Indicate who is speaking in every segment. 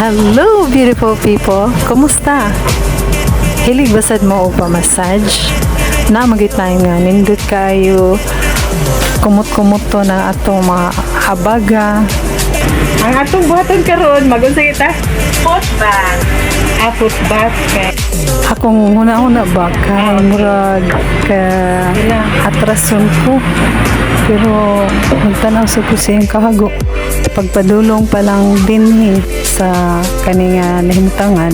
Speaker 1: Hello, beautiful people! Kumusta? Hilig ba sad mo og pa-massage? Naa man time nga nindot kayo, kumot-kumot to na atong mga abaga. Ang atong buhaton karon, magunsa kita?
Speaker 2: Foot bath.
Speaker 1: Ah, foot bath kay. Akong huna-huna ba kay murag ka atrason ko. Pero magtanaw sa ko siyang kahago. Pagpadulong pa lang dinhi sa kaning nahimtangan,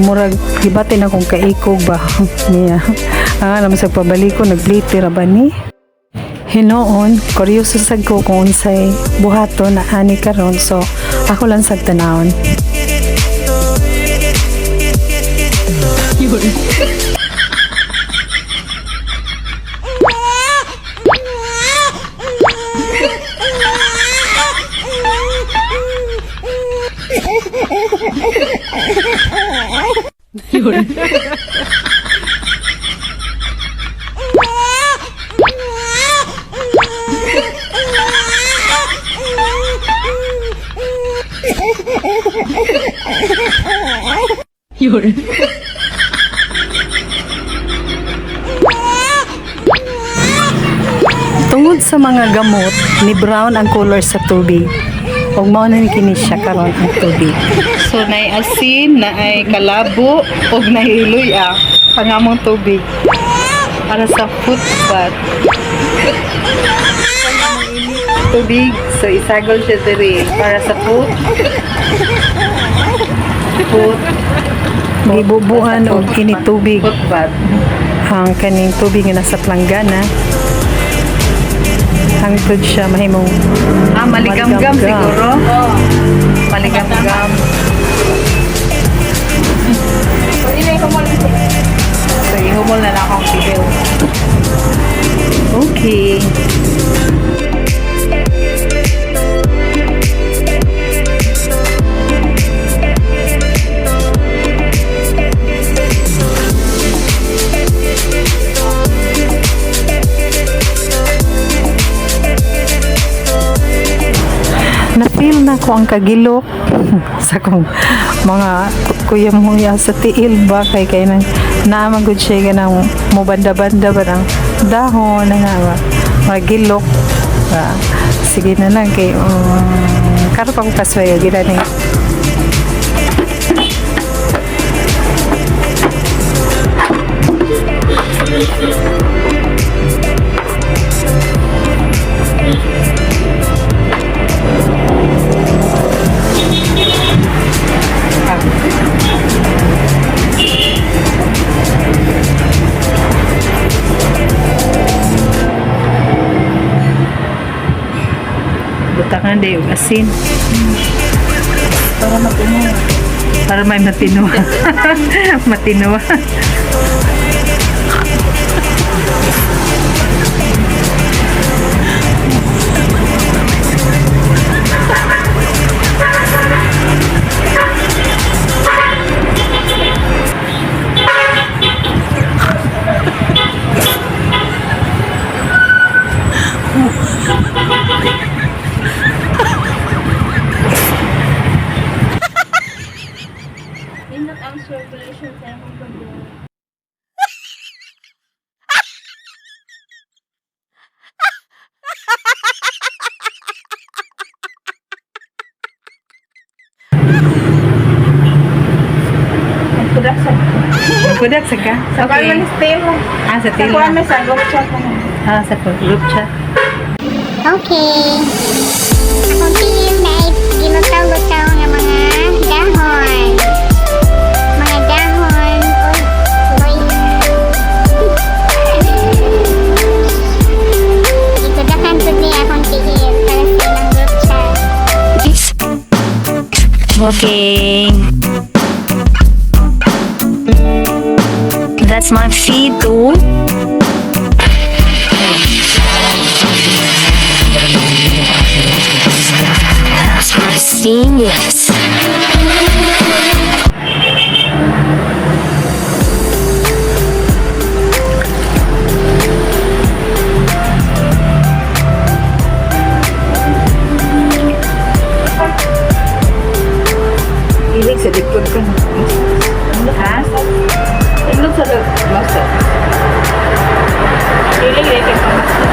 Speaker 1: murag gibatin akong kaikog ba niya. Ah, naman sa pabalik ko nagplite ra ba ni? Hinoon, kuryoso sad ko kung unsay buhaton na ani karon, so ako lang sad tanawon. Tungod sa mga gamot, ni brown ang color sa tubig. Ug mao na ni kini siya karon ang tubig. So nay asin, naay kalabo ug nahiloy pangamong tubig para sa foot bath. Tubig, so isagol siya diri para sa foot. Gibubuan og kini tubig.
Speaker 2: Foot bath.
Speaker 1: Ang kaning tubig nga nasa planggana. Hangtod siya mahimong
Speaker 2: Ah, maligamgam
Speaker 1: Maligamgam.
Speaker 2: siguro. Maligamgam. So, ihumol na lang akong video.
Speaker 1: Okay. Na-feel na ko ang kagilok sa kong mga kuya muya sa tiil ba kay kay nang naamagod siya ganang mubanda-banda ba ng dahon na nga ba mga gilok ba. Sige na lang kay karon pa ko kaswayo gina ni. Butangan dayo og asin
Speaker 2: Para matino.
Speaker 1: Para may matino matino.
Speaker 3: Ingat ang circulation sa imong pagbuhat.
Speaker 2: Nagkudak sa
Speaker 1: Kudak sa ka.
Speaker 2: Okay.
Speaker 3: Steam.
Speaker 1: Ah, sa
Speaker 3: Sa
Speaker 1: tila.
Speaker 3: kuan sa group chat ko.
Speaker 1: Ah, sa group chat.
Speaker 4: Okay. Akong team na ay ginutaw-lutaw nga mga dahon. Mga dahon. Uy, uy. Ikudakan po niya akong tiil para sa ilang group chat.
Speaker 5: Okay. That's my feet too. That's my seniors.
Speaker 2: Sa likod ko. Ha? Inglot sa masa. Dili dili kay pamasa.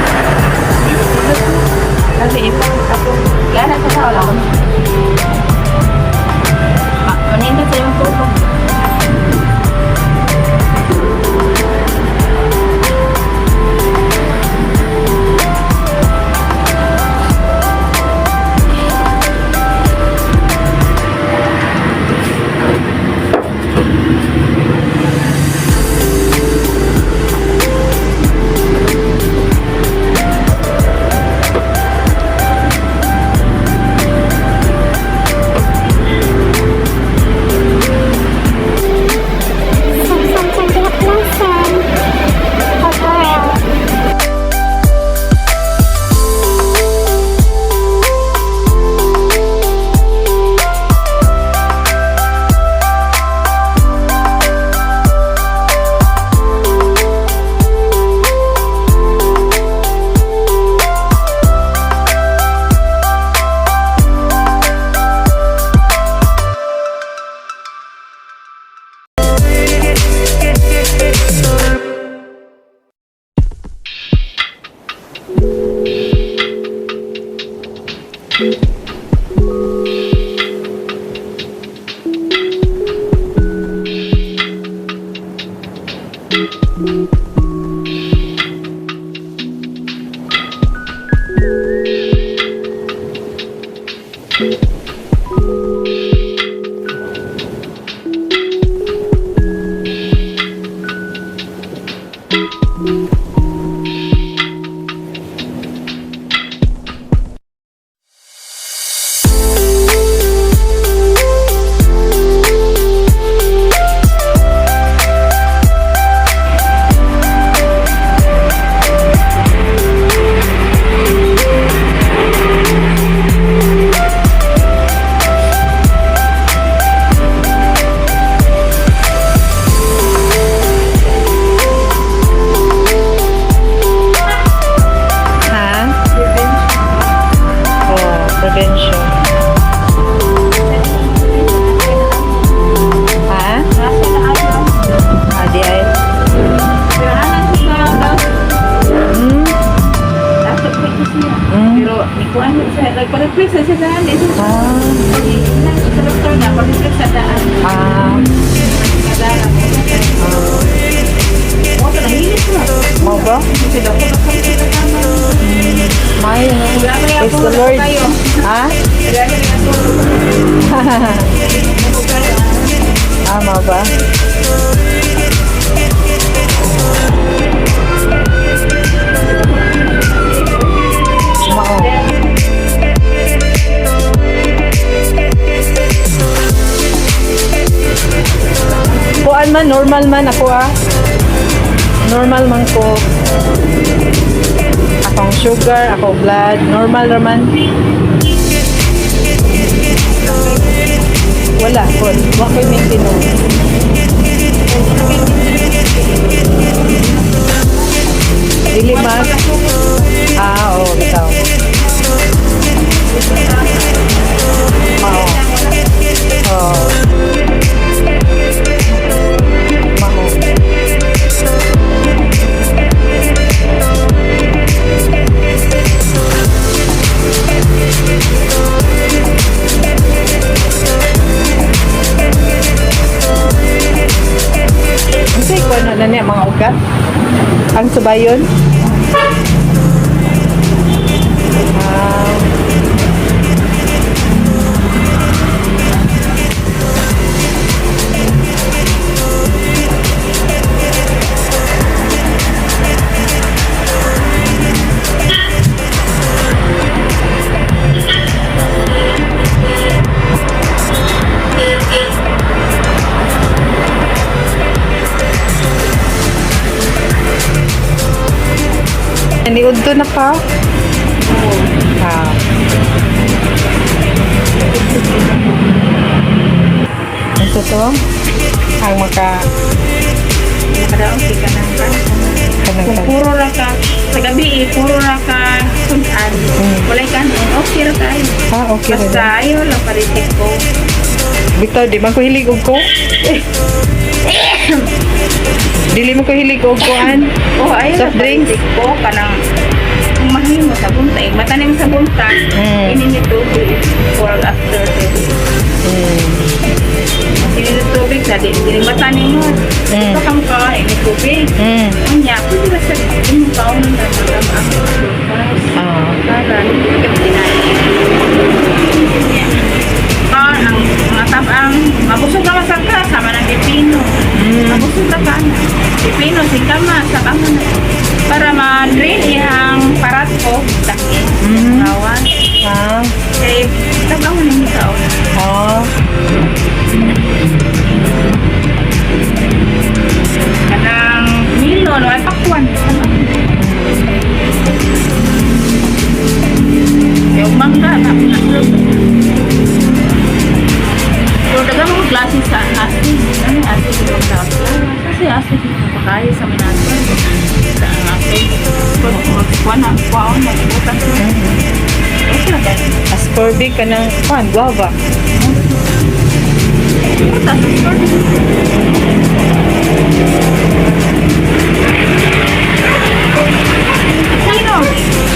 Speaker 2: Kasi ito ako gana sa wala ko. Ah, manindot sa imong tulog.
Speaker 4: Samsam sa gihaplasan. Pag-oral.
Speaker 1: Ha? Oh, prevention. Ha?
Speaker 3: Nasa na ayaw.
Speaker 1: Ah, di ay.
Speaker 2: Pero anang siya daw. Dato ko siya. Pero ni kuan sa nagpa-reflex sa siya daan. Ito sa sa doktor na pa-reflex sa daan.
Speaker 1: Ah,
Speaker 2: Kadara. Mo to nahilit ko.
Speaker 1: mo ba?
Speaker 2: Kasi doktor na kami sa tama.
Speaker 1: May, praise the Lord. Ha? Ah, mo ba? Mao. Kuan man, normal man ako ah. Normal man ko. Akong sugar, ako blood, normal raman. Wala, ko. Wa ko'y maintenance. Dili man. Ah, oo, bitaw. Mao. Oo. Mao. Unsay kuan na niya mga ugat? Ang subayon? Ah. Niudto na ka? Ah. Ito to? Ang maka
Speaker 2: Kadaong ka nang
Speaker 1: kanang
Speaker 2: Kung puro ra ka sa gabi eh, puro ra ka sudan. Walay kanon, okay ra tayo.
Speaker 1: Ah, okay ra
Speaker 2: Basta ayaw lang paritik ko.
Speaker 1: Bitaw, di man ko hilig og ko. Dili mo ko hilig og kuan.
Speaker 2: Oh, ayun
Speaker 1: Soft drinks.
Speaker 2: Ko kanang kung mahimo sa buntag, matanim sa buntag, ini ni tubig for after 7. Ini ni tubig sa di dili matanim mo. Ito kang ka ini tubig. Unya, pwede ba sa imong kaon na matama ang prutas? Para hindi ka tinayin. Ah, ang mga tabang, mabusog ka masangka, sama ng pipino. Mabusog ka ka na. Pipino, singkama, sa kama na. Para ma-drain iyang parat ko, daki, kawan. Kay, tabang mo ninyo kaon. Kanang Milo, no, ay pakwan. Yung mangga, na, na, pero daga mga klase sa asin. Ano yung asin yung pagtawag? Kasi asin yung pagkakayo sa minato. Sa ang asin. Kung magkuha na, kuhaon, magbutan ko. Okay lang dahil.
Speaker 1: Ascorbic ka ng kuan, guava.
Speaker 2: Butas, ascorbic. Pipino.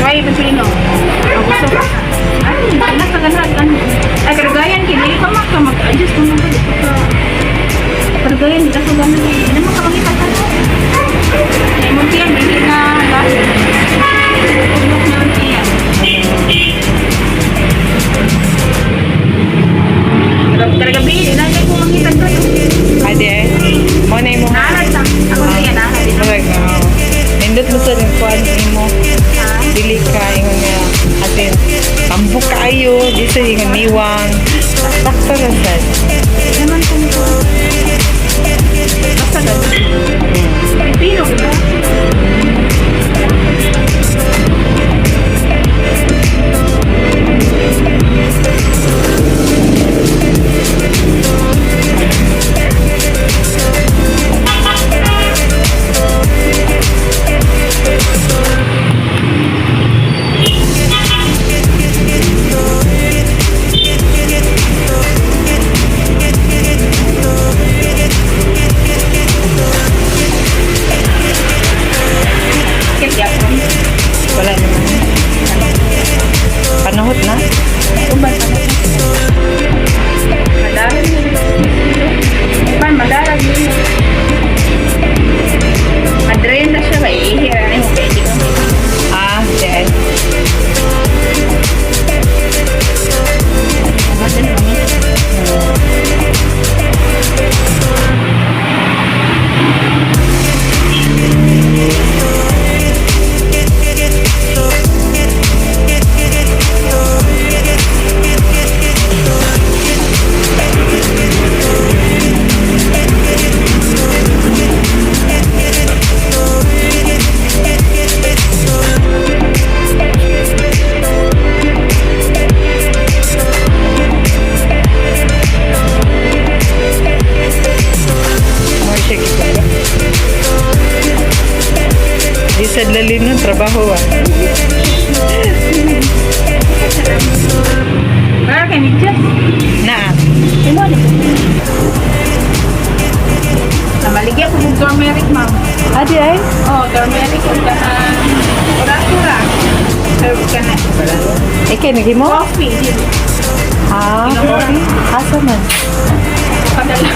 Speaker 2: Try pipino. Ang gusto ko. Ay, nakaganahan. Ay, karugayan, kini ka mag-adjust mo naman. Dito ka. Karugayan, di ka ganahan. Hindi naman ka mangita ka. Ay, muntian, dili na gas. Tulok na muntian. Karagabi, di na ko mangita ka.
Speaker 1: Ade, eh. Mo na imo.
Speaker 2: Naarad sa, ako na yan, naarad.
Speaker 1: Murag, oh. Nindot mo sa rin kuan nimo. Dili ka ingon nga atin. Tambok kaayo, di sa ingon niwang. Sakto ra sad.
Speaker 2: Naman ko nito. Basta ganun. Pipino, diba? Kaya ako.
Speaker 1: Wala naman. Panahot na.
Speaker 2: Uban pa na. Madalag. Uban, madalag yun. Madrain na siya ba? Ihira na yung pwede ko.
Speaker 1: Ah, di.
Speaker 2: Madrain na.
Speaker 1: More siya kita. Di sa lalim ng trabaho ah.
Speaker 2: Para kay Mitchell.
Speaker 1: Na.
Speaker 2: Sino ni? Namaligya ko ng turmeric, ma'am.
Speaker 1: Adi ay.
Speaker 2: Oh, turmeric ug kanang ura-ura. Serve ka na.
Speaker 1: Ikay naghimo?
Speaker 2: Coffee. Dili.
Speaker 1: Ah, coffee. Asa man?
Speaker 2: Padala.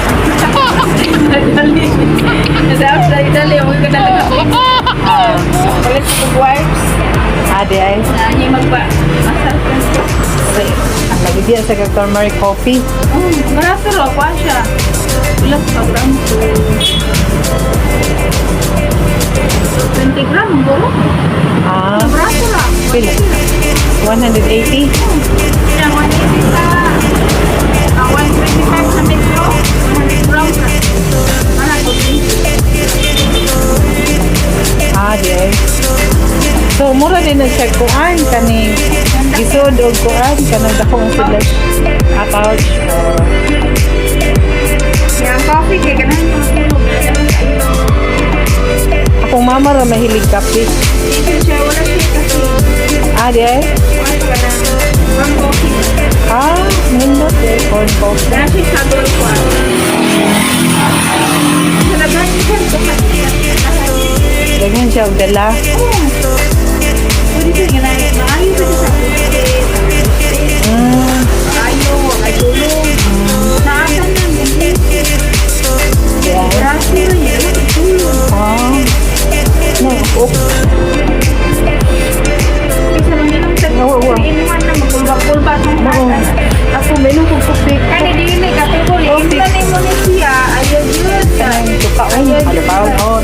Speaker 2: Dali. Nasa dali dali ako ka talaga. Palit ko wipes.
Speaker 1: Adi ay.
Speaker 2: Na niya magpa masarap.
Speaker 1: Lagi diyan sa turmeric coffee.
Speaker 2: Oh, barato ro pa siya. Ilang pa gram to? 20 gram guro.
Speaker 1: Ah,
Speaker 2: Barato ra.
Speaker 1: pila? 180?
Speaker 2: Ilang 180 sa 125 sa metro. 100 gram ra. Mana ko 20.
Speaker 1: Ah, di ay. So, mura din na siya kuan kaning isod og kuan kanang dakong sila. Ah, pouch. Oh.
Speaker 2: Yang coffee kay ganahan ko matulog. Ganahan kayo.
Speaker 1: Akong mama ra mahilig kape.
Speaker 2: Dito siya, wala siya kasi.
Speaker 1: Ah, di ay.
Speaker 2: Wala siya na. From coffee.
Speaker 1: Ah, Nindot eh, corn coffee.
Speaker 2: Kana siya sabor ko. Sa daghan siya bukat niya.
Speaker 1: Daghan siya og dala.
Speaker 2: Pwede siya nga na maayo pa siya sa puti. Maayo, ay tulong. Naasan lang din.
Speaker 1: Yeah.
Speaker 2: Grase rin niya, tulong.
Speaker 1: Ah. No, oh.
Speaker 2: Kasi manginom sa
Speaker 1: Oo, oo.
Speaker 2: 3 in 1 na magkulba-kulba itong
Speaker 1: Oo.
Speaker 2: bata.
Speaker 1: Ako, meron kong coffee.
Speaker 2: Kani dili katungkol inglan nimo ni siya ayaw yun.
Speaker 1: Kanang tukaon.
Speaker 2: Ayaw
Speaker 1: Ano ba? Oh.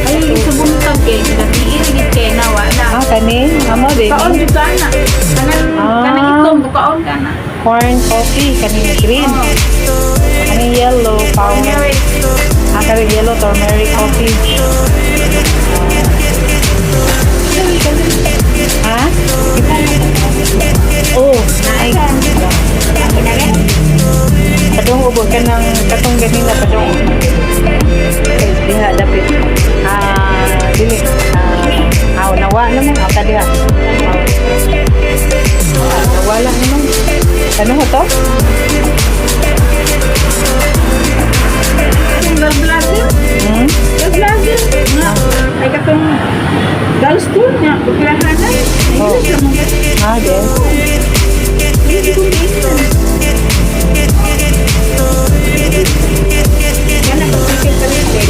Speaker 2: Ay subuntag kay gatiin gid kay na wa na.
Speaker 1: Ah, kani? Amo din.
Speaker 2: Kaon jud ka na. Kanang kanang itom bukaon ka na.
Speaker 1: Corn coffee. Kani green.
Speaker 2: Oh.
Speaker 1: Kani yellow. Power.
Speaker 2: Turmeric.
Speaker 1: Ah, kani yellow turmeric coffee. Ha? Oh, naik. Padung ubo ka ng katong ganina padung. Diha dapit. Ah, dili. Ah, aw nawa naman aw ta diha. Ah, nawala naman. Ano ho to?
Speaker 2: Katong gallbladder.
Speaker 1: Hmm?
Speaker 2: Gallbladder. Nga. Ay katong gallstone nga buklahanan. Ay
Speaker 1: Oh.
Speaker 2: siya mo.
Speaker 1: Ah, de.
Speaker 2: Hindi ko giingnan. Kana ko pikir pa rin eh.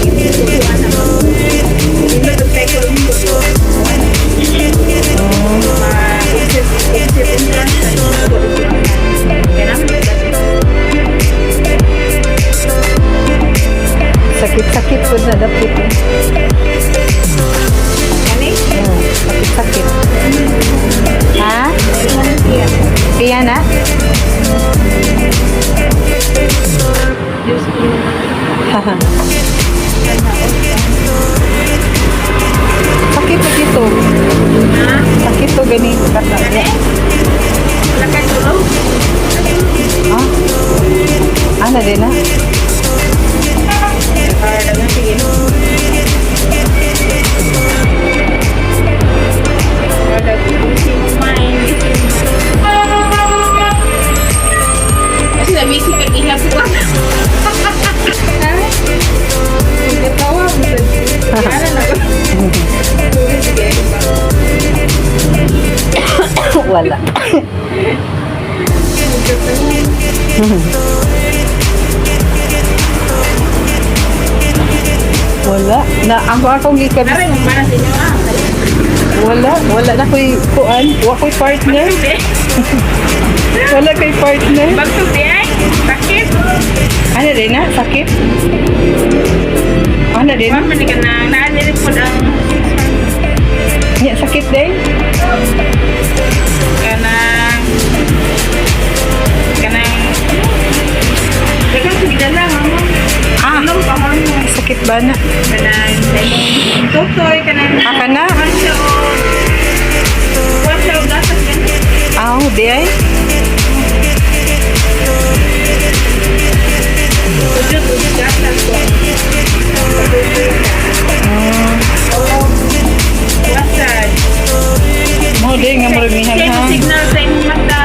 Speaker 2: Hindi ko anak. Hindi ko pekol mo.
Speaker 1: Sakit-sakit po na dapit. Eh. Sakit-sakit. Ha? Kaya na? Haha. Sakit na dito. Sakit to gani. Ah? Ana din na?
Speaker 2: Kasi nabisi kag ihap ko. Nagtawa mo sa Ano na ko?
Speaker 1: Wala. Wala. Na ako akong gikan.
Speaker 2: Aray mo para sa inyo ah.
Speaker 1: Wala. Wala na ko'y kuan. Wa ko'y partner. Wala kay partner.
Speaker 2: Bagtog di ay. Sakit.
Speaker 1: Ano din na? Sakit? Ano din?
Speaker 2: Wa man ka na naadiri pod ang
Speaker 1: Nya, sakit din?
Speaker 2: Kanang kanang Daghang sa gidala mo.
Speaker 1: Ah.
Speaker 2: Anong pahon mo?
Speaker 1: Sakit ba na?
Speaker 2: Kanang tutoy kanang
Speaker 1: Ah, kana?
Speaker 2: Kuwan siya o kuwan siya o gatas ganun.
Speaker 1: Aw, di ay?
Speaker 2: Ujod og gatas ko. Patutoy ka. Oo. Massage.
Speaker 1: Mo di nga murag
Speaker 2: Same
Speaker 1: nihanghang.
Speaker 2: signal sa imong mata,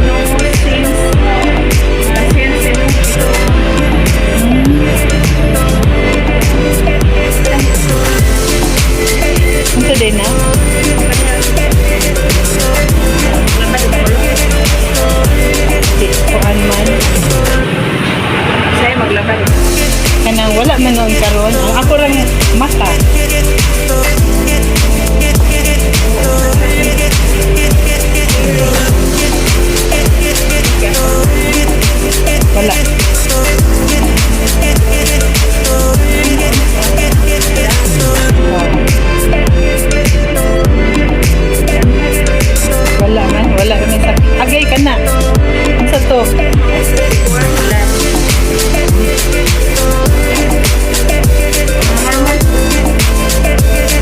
Speaker 2: nose, sense, sense sa imong ilong.
Speaker 1: Unsa din na?
Speaker 2: Labad ang ulo.
Speaker 1: Di, kuan man.
Speaker 2: Sa'yo maglabad.
Speaker 1: Kanang wala man noon karon. Ang ako rang mata. Wala. Wala man, wala man sa agay ka na. Unsa to?
Speaker 2: Wala.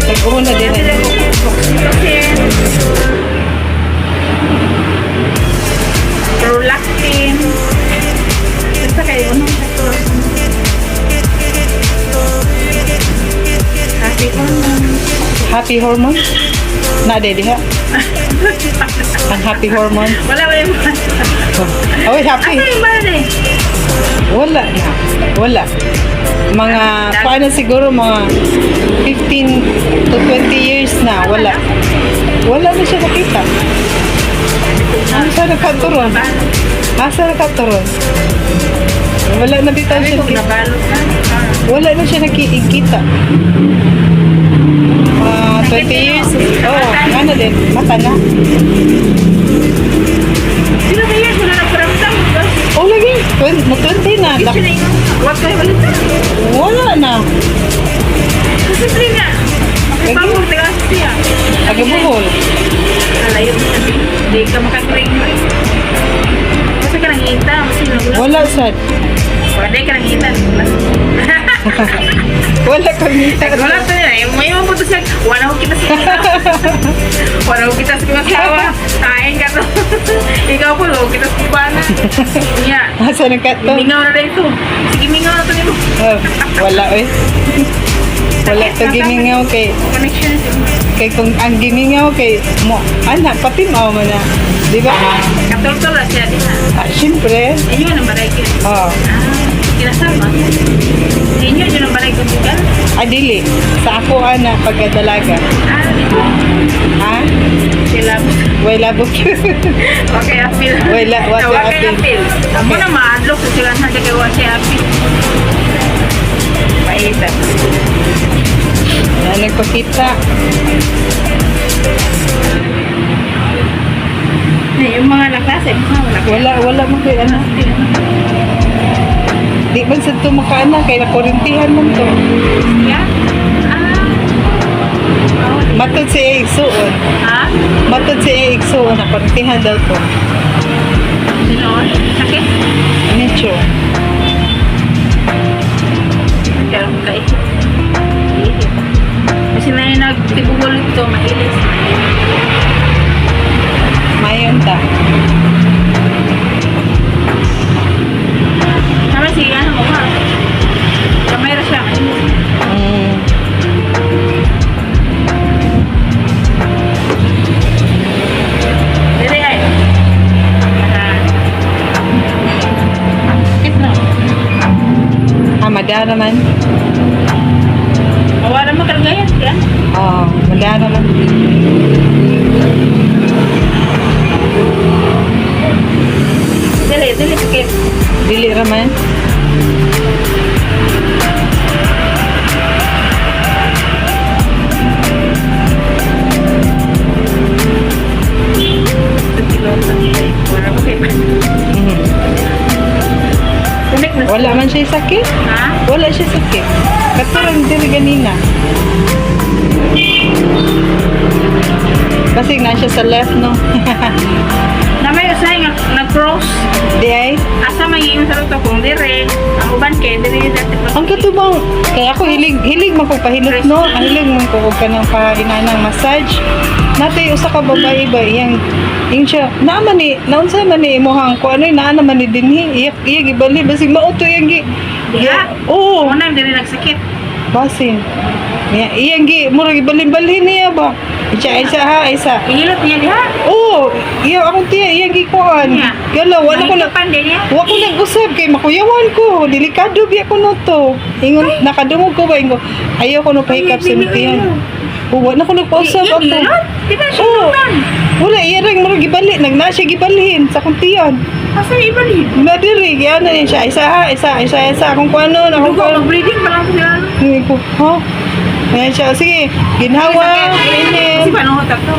Speaker 1: Nag-uuna na din na.
Speaker 2: Oxytocin. Prolactin. Basta kayo, unong sakto. Happy hormone.
Speaker 1: Happy hormone? Na diha. Ang happy hormones.
Speaker 2: Wala, wala yung
Speaker 1: Oh, happy.
Speaker 2: Asa yung bala eh?
Speaker 1: Wala na. Wala. Mga, paano siguro mga 15 to 20 years na. Wala. Wala na siya nakita. Ano sa nakaturon? Asa nakaturon? Wala na bitaw
Speaker 2: Sabi
Speaker 1: siya.
Speaker 2: ko, nabalot na.
Speaker 1: Wala na siya nakikita. Mga 20 years. Oh, ano din? Mata na.
Speaker 2: Sino ba years? Wala nagparamdam.
Speaker 1: Oh, lagi. 20, na 20 na.
Speaker 2: Issue na yun. Huwag kayo ulit na.
Speaker 1: Wala na.
Speaker 2: Posible nga. Makipamor, taga siya.
Speaker 1: Taga Bohol.
Speaker 2: Alayo mo sabi. Hindi ka makakring mo eh. Kasi ka nangita. Kasi nagula.
Speaker 1: Wala sad.
Speaker 2: Wala ka nangita.
Speaker 1: Wala kami.
Speaker 2: Wala to yun eh. May mga puto siya. Wala ko kita sa Wala ko kita sa mga Kain ka to. Ikaw po, wala ko kita sa kubana. Niya.
Speaker 1: Asa na ka to?
Speaker 2: Mingaw na rin ito. Sige, mingaw na to nimo.
Speaker 1: Oh, wala eh. Wala to gimingaw kay
Speaker 2: Connection siya.
Speaker 1: kay kung ang gimingaw kay mo anak pati mao man na. Di ba?
Speaker 2: Katultol na siya din ha.
Speaker 1: Ah, syempre.
Speaker 2: Inyo ang balay ko.
Speaker 1: Oh,
Speaker 2: Ah, kinasama. Inyo yun ang balay ko bukan.
Speaker 1: adili sa ako ana pagkadalaga.
Speaker 2: Ah, dito.
Speaker 1: Ha?
Speaker 2: Sila.
Speaker 1: Wala buk.
Speaker 2: Okay, apil.
Speaker 1: Wala, wala
Speaker 2: Okay,
Speaker 1: apil.
Speaker 2: apil. Amo na maadlok sa sila sa kay wa siya apil. Paita.
Speaker 1: Wala nagpakita.
Speaker 2: Yung mga naklase, mga wala.
Speaker 1: Wala wala mo kay ana. Di man sa to makaana kay nakurintihan man to.
Speaker 2: Yeah. Ah.
Speaker 1: Matod si igsuon.
Speaker 2: Ha?
Speaker 1: Matod si igsuon nakurintihan daw to.
Speaker 2: Sino? Sakit?
Speaker 1: Nicho.
Speaker 2: Pero kay. Kasi na yung nagtibugol ito, mailis.
Speaker 1: Mayon ta.
Speaker 2: Tama sige, ano mo ha? Kamay ra siya. Dili ay. Ah. Sakit na.
Speaker 1: Ah, madara man.
Speaker 2: Mawala mo kargayan siya.
Speaker 1: Oo, madara man.
Speaker 2: Dili, dili sakit.
Speaker 1: Dili ra man.
Speaker 2: Wala ko kay. Connect na.
Speaker 1: Wala man siya sakit.
Speaker 2: Ha?
Speaker 1: Wala siya sakit. Katurang diri ganina. Basig na siya sa left, no?
Speaker 2: Na may usahay nga nag-cross.
Speaker 1: Di ay.
Speaker 2: Asa may ingon sa ruto kung dire, ang uban kay dire dati pa.
Speaker 1: Ang katubang, kaya ako hilig, hilig man kog pahilot, no? Ang hilig man ko og kanang paginanang massage. Natay usa ka babae ba iyang ing siya naa man ni naunsa man ni imuhang ko ano naa naman ni dinhi iya iya gibali basig mao to iyang gi
Speaker 2: Diha?
Speaker 1: Oo.
Speaker 2: Una dire nagsakit.
Speaker 1: Basin. Niya, iyang gi, murag ibalin-balhin niya ba? Isa, isa ha, isa.
Speaker 2: Ihilot niya diha.
Speaker 1: Oo, iya akong tiya, iyang gikuan.
Speaker 2: Niya.
Speaker 1: Gala, wala ko na,
Speaker 2: Nahikipan din niya.
Speaker 1: wa ko nag-usab kay makuyawan ko. Delikado biya ko no to. Ingon, nakadungog ko ba? Ingon, ayaw ko no pahikap sa
Speaker 2: Ay,
Speaker 1: tiyan. Oo, wala ko nagpausap
Speaker 2: Iya,
Speaker 1: ako.
Speaker 2: gihilot. Di ba siya
Speaker 1: Oo.
Speaker 2: lutan?
Speaker 1: Wala, iya rin, murag gibali. Nagna siya gibalhin sa akong tiyan.
Speaker 2: Asa ibalhin?
Speaker 1: Nadiri, giana niya siya. Isa ha, isa, isa, isa. Akong kuano, akong
Speaker 2: Dugo
Speaker 1: kuano.
Speaker 2: mag-bleeding pa lang sila.
Speaker 1: Hindi ko, ha? Ayan siya, sige, ginhawa, init.
Speaker 2: Kasi paano ko to?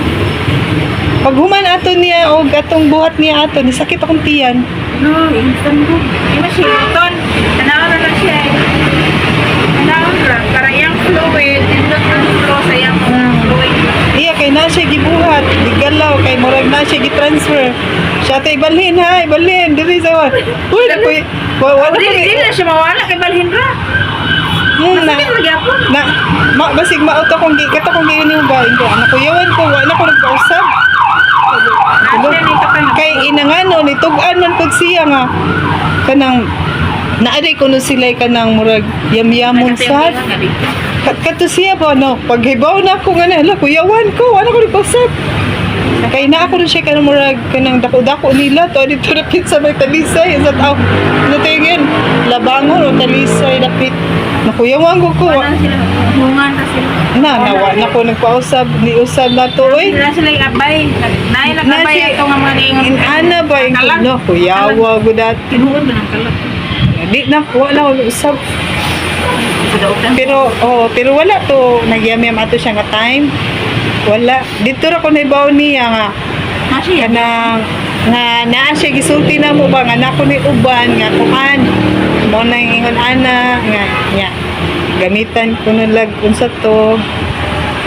Speaker 1: Pag human ato niya o atong buhat niya ato, nisakit akong tiyan.
Speaker 2: No, instant ko. Di ba siya luton? Tanaw na lang siya eh. Tanaw ra para iyang fluid, indot ang flow sa iyang fluid.
Speaker 1: Iya kay na siya gibuhat, gigalaw kay murag na siya gitransfer. Siya ta ibalhin ha, ibalhin diri sa wa. Uy, nakoy, wa wa na
Speaker 2: Dili
Speaker 1: ko.
Speaker 2: dili na siya mawala kay balhin ra.
Speaker 1: Na,
Speaker 2: Masakit magyapon.
Speaker 1: na ma, basig mauto kong gi kato kong giyon yung ba ingo anak ko yawan ko wa na ko nagpausab.
Speaker 2: Nasa ni kapay nga.
Speaker 1: Kay inangano ni tug-an man pud siya nga kanang naaday kuno sila kanang murag yamyamon sad. Kato siya ba, no? Paghibaw na ako nga na, hala, kuyawan ko, wala ko nagpasap. Kay na ako rin siya kanang murag kanang dako-dako nila to dito dapit sa may Talisay sa tao. Ano tingin? Labangon o Talisay dapit. Nakuyawan ko ko.
Speaker 2: Wala sila. Hungan ta sila.
Speaker 1: Na nawa na ko nagpausab ni usab na to oy.
Speaker 2: Wala sila yung abay. Naay
Speaker 1: Na
Speaker 2: nag-abay
Speaker 1: si-
Speaker 2: ato nga mga niingon.
Speaker 1: Inana ba yung
Speaker 2: Kalag.
Speaker 1: no kuyawa gudat.
Speaker 2: Tinuod ba ng kalag?
Speaker 1: Di na wala ko usab.
Speaker 2: Sa
Speaker 1: Pero oh, pero wala to nagyamyam ato siya nga time. Wala dito ra ko naibaw niya nga
Speaker 2: Nasi yan.
Speaker 1: kanang nga naa siya gisulti na mo ba nga nako ni uban nga kuan mo na yung ingon ana nga nya gamitan ko nun lag unsa to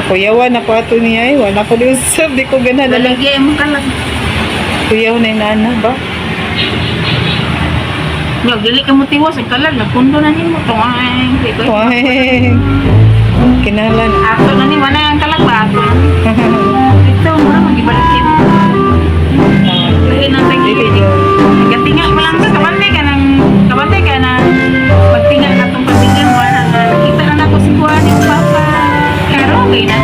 Speaker 1: kuyawan ako ato niya ay wala ko ni usab di ko ganahan na lang
Speaker 2: Lalagyan mo kalag.
Speaker 1: kuyaw na inana ba.
Speaker 2: Nyog, dili ka mo tiwas ang kalag. Nagpundo na nimo. Tungay.
Speaker 1: Ay, kinahanglan.
Speaker 2: Ato na ni wala ang kalag ba? Ato na ni. Ito, mura magibalikin. Lahi ng
Speaker 1: Dili
Speaker 2: tagi.
Speaker 1: yun.
Speaker 2: Nagatinga pa lang ka, kabantay ka ng, kabantay ka ng, magtinga ka tong pamilya mo, na nga, nakita na nako si Juan, yung papa. Pero okay na.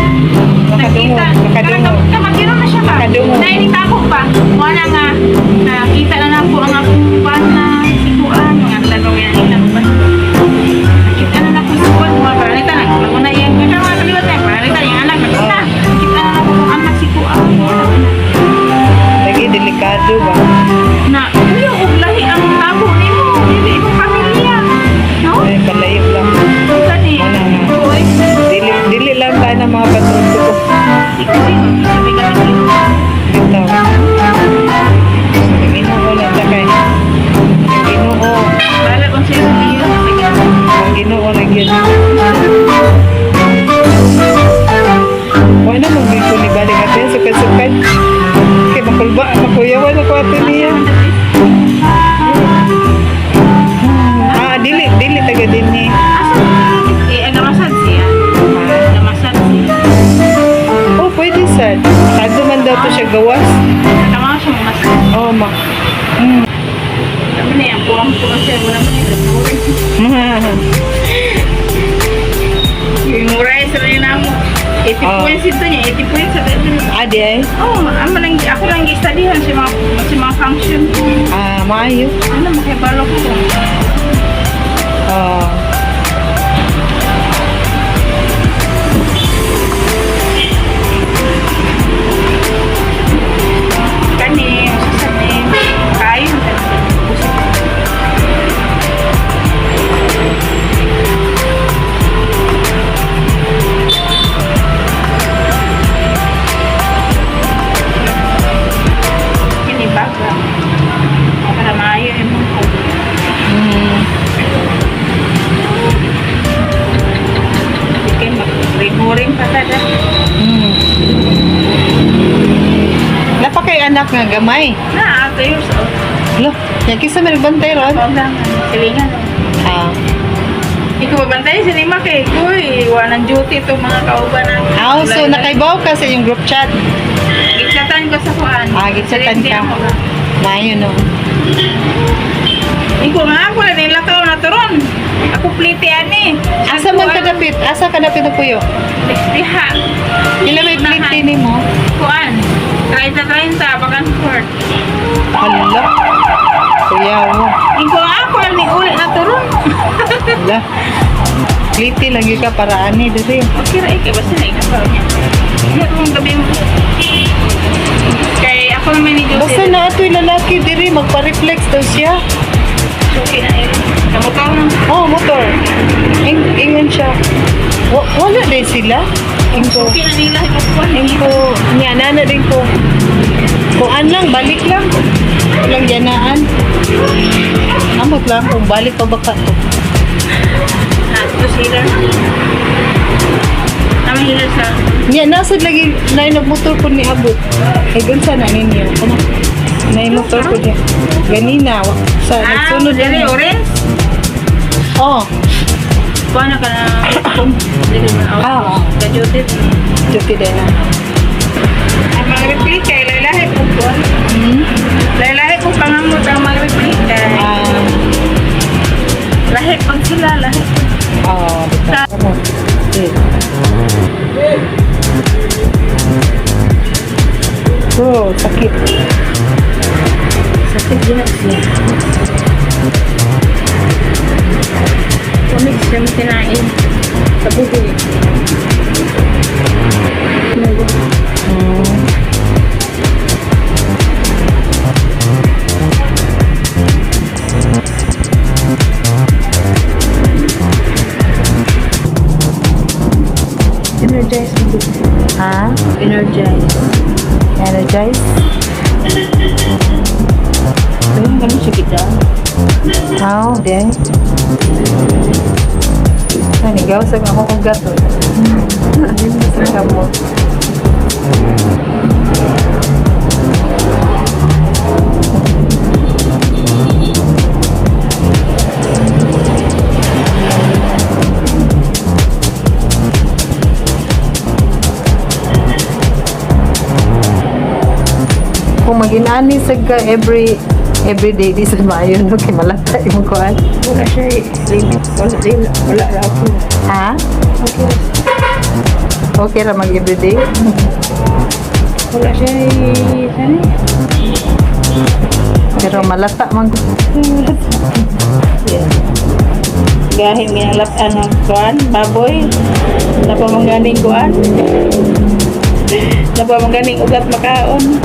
Speaker 2: Nakita,
Speaker 1: Nakadungog.
Speaker 2: kamakiro na siya ba?
Speaker 1: Nakadungog.
Speaker 2: Nainita ko pa. Wala nga, nakita na nako ang akong pana, si Juan, mga tanong yan, ilang pa. Nakita na nako si Juan, mga paranita na, una yan, kaya mga kaliwat na, paranita, yung anak, nakita. Nakita na nako kung anak si Juan. Wala na.
Speaker 1: Lagi delikado ba.
Speaker 2: Na kuya og lahi ang tabo nimo dili imong pamilya, no?
Speaker 1: Ay, palayo lang.
Speaker 2: Kani
Speaker 1: Wala na.
Speaker 2: oy.
Speaker 1: Dili dili lang tayo ng mga patruto ko.
Speaker 2: Ikaw sabi ka ni
Speaker 1: Dito. Ginoo lang ta kay. Ginoo.
Speaker 2: Bala kung sa'yo iyo.
Speaker 1: Ang Ginoo na gyud. Wala mo gyud ko ni balik ate sukad-sukad. Kay makulba, makuyawan ako ate niya. Ah, dili dili taga dinhi.
Speaker 2: Asa eh aga masad siya, aga masad siya.
Speaker 1: Oh, pwede sad. Kadto man daw to siya gawas.
Speaker 2: Tama siya mo masad.
Speaker 1: Oh, ma.
Speaker 2: Kami na yung puwang ko siya wala man yung Memorize rin na mo. 80 points ito niya, 80 points sa ito niya.
Speaker 1: Ah, di ay.
Speaker 2: Oh, amo lang, ako lang gi-studyhan sa mga function.
Speaker 1: Ah, maayo.
Speaker 2: Ano, makibalo ko.
Speaker 1: Ah.
Speaker 2: Kani, sasabi, kayo. Kini baga. Para maayo imong ko. Kay mag-recurring pa ta.
Speaker 1: Napakay anak nga gamay.
Speaker 2: Na, 2 years old.
Speaker 1: Lo, yan kisa may nagbantay ron.
Speaker 2: Pagdangan, silingan.
Speaker 1: Ah.
Speaker 2: Ikaw babantay si Nima kay Kuy, walang duty itong mga kauban na.
Speaker 1: Ah, so nakaibaw ka sa iyong group chat.
Speaker 2: Gitsatan ko sa kuan.
Speaker 1: Ah, gitsatan ka. Maayo no.
Speaker 2: Ikaw nga ako na nila ka na turon. Ako plite ani.
Speaker 1: Asa man ka dapit? Asa ka dapit na puyo?
Speaker 2: Diha.
Speaker 1: Ila may plite nimo?
Speaker 2: Kuan. 30-30 back and forth.
Speaker 1: Hala. Kuya mo.
Speaker 2: Ikaw nga ako na ni uli na turon.
Speaker 1: Hala. Plite lang yun ka para ani diri.
Speaker 2: Okay ra ikay basta na ikaw niya. Diha kung gabi mo. Kay ako naman ni Joseph.
Speaker 1: Basta na ato'y lalaki diri magpa-reflex daw siya.
Speaker 2: Okay na eh. Kamukaw na.
Speaker 1: Oh, motor. Ingon siya. Wala din sila. Ingko.
Speaker 2: Okay na nila ikaw.
Speaker 1: Ingko. Niya, nana din ko. Kuan lang, balik lang. Walang yanaan. Amot lang kung balik pa baka to.
Speaker 2: Na, ito sila. Naman hila sa
Speaker 1: Niya, nasa lagi, na nagmotor ko ni Abot. Eh, gunsa na ninyo. Ano? Na motor ko niya. Ganina. Sa,
Speaker 2: Ah,
Speaker 1: nagsunod
Speaker 2: dili,
Speaker 1: na.
Speaker 2: orange.
Speaker 1: Oh,
Speaker 2: Paano ka na? Dili man out.
Speaker 1: Ah, oo.
Speaker 2: Ka-duty.
Speaker 1: Duty din na.
Speaker 2: Ang mga replika, kay laylahi po ko. Laylahi po pangamot ang mga replika.
Speaker 1: Ah,
Speaker 2: Lahi pag sila, lahi.
Speaker 1: oh, dito. Eh. Oh, sakit.
Speaker 2: Sakit din na siya. Pamig siya mo tinain. Sa buhi. Energize mo.
Speaker 1: Ha?
Speaker 2: Energize.
Speaker 1: Energize?
Speaker 2: Ganun ganun siya kita.
Speaker 1: How? Di. Nanigaw sa ako kong gato. Sa kamot. Kung mag-inani sa ka every day di sa maayo no kay malata imong kuan.
Speaker 2: Wala siya eh. Limit. Wala, wala, wala ra ako.
Speaker 1: Ha?
Speaker 2: Okay.
Speaker 1: Okay ra mag everyday.
Speaker 2: Wala siya eh. Saan eh?
Speaker 1: Pero malata man.
Speaker 2: Yeah. Gahing ginalap ang kuan, baboy. Napa mangganing kuan. Napa mangganing ugat makaon.